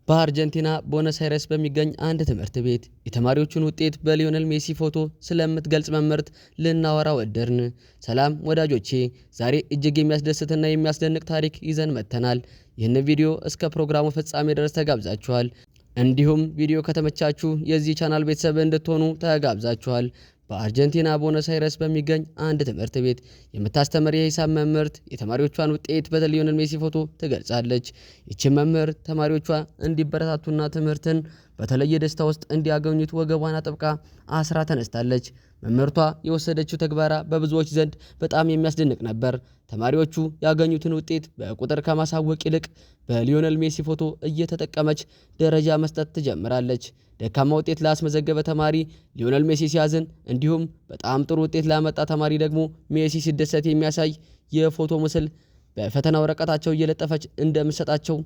በአርጀንቲና ቦነስ አይረስ በሚገኝ አንድ ትምህርት ቤት የተማሪዎቹን ውጤት በሊዮኔል ሜሲ ፎቶ ስለምትገልጽ መምህርት ልናወራ ወደድን። ሰላም ወዳጆቼ፣ ዛሬ እጅግ የሚያስደስትና የሚያስደንቅ ታሪክ ይዘን መጥተናል። ይህን ቪዲዮ እስከ ፕሮግራሙ ፍጻሜ ድረስ ተጋብዛችኋል። እንዲሁም ቪዲዮ ከተመቻችሁ የዚህ ቻናል ቤተሰብ እንድትሆኑ ተጋብዛችኋል። በአርጀንቲና ቦነስ አይረስ በሚገኝ አንድ ትምህርት ቤት የምታስተምር የሂሳብ መምህርት የተማሪዎቿን ውጤት በሊዮኔል ሜሲ ፎቶ ትገልጻለች። ይቺ መምህር ተማሪዎቿ እንዲበረታቱና ትምህርትን በተለየ ደስታ ውስጥ እንዲያገኙት ወገቧን አጥብቃ አስራ ተነስታለች። መምህርቷ የወሰደችው ተግባራ በብዙዎች ዘንድ በጣም የሚያስደንቅ ነበር። ተማሪዎቹ ያገኙትን ውጤት በቁጥር ከማሳወቅ ይልቅ በሊዮኔል ሜሲ ፎቶ እየተጠቀመች ደረጃ መስጠት ትጀምራለች። ደካማ ውጤት ላስመዘገበ ተማሪ ሊዮኔል ሜሲ ሲያዝን፣ እንዲሁም በጣም ጥሩ ውጤት ላመጣ ተማሪ ደግሞ ሜሲ ሲደሰት የሚያሳይ የፎቶ ምስል በፈተና ወረቀታቸው እየለጠፈች እንደምትሰጣቸው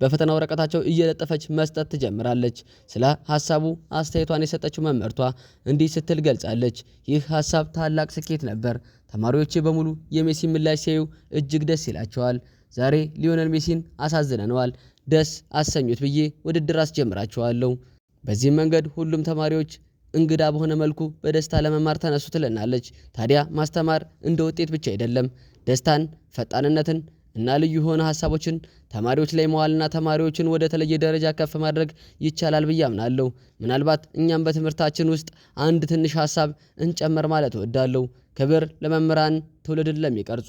በፈተና ወረቀታቸው እየለጠፈች መስጠት ትጀምራለች። ስለ ሀሳቡ አስተያየቷን የሰጠችው መምህርቷ እንዲህ ስትል ገልጻለች። ይህ ሀሳብ ታላቅ ስኬት ነበር። ተማሪዎቼ በሙሉ የሜሲ ምላሽ ሲያዩ እጅግ ደስ ይላቸዋል። ዛሬ ሊዮኔል ሜሲን አሳዝነነዋል፣ ደስ አሰኙት ብዬ ውድድር አስጀምራቸዋለሁ። በዚህም መንገድ ሁሉም ተማሪዎች እንግዳ በሆነ መልኩ በደስታ ለመማር ተነሱ ትለናለች። ታዲያ ማስተማር እንደ ውጤት ብቻ አይደለም። ደስታን፣ ፈጣንነትን እና ልዩ የሆነ ሀሳቦችን ተማሪዎች ላይ መዋልና ተማሪዎችን ወደ ተለየ ደረጃ ከፍ ማድረግ ይቻላል ብዬ አምናለሁ። ምናልባት እኛም በትምህርታችን ውስጥ አንድ ትንሽ ሀሳብ እንጨምር ማለት እወዳለሁ። ክብር ለመምህራን፣ ትውልድን ለሚቀርጹ።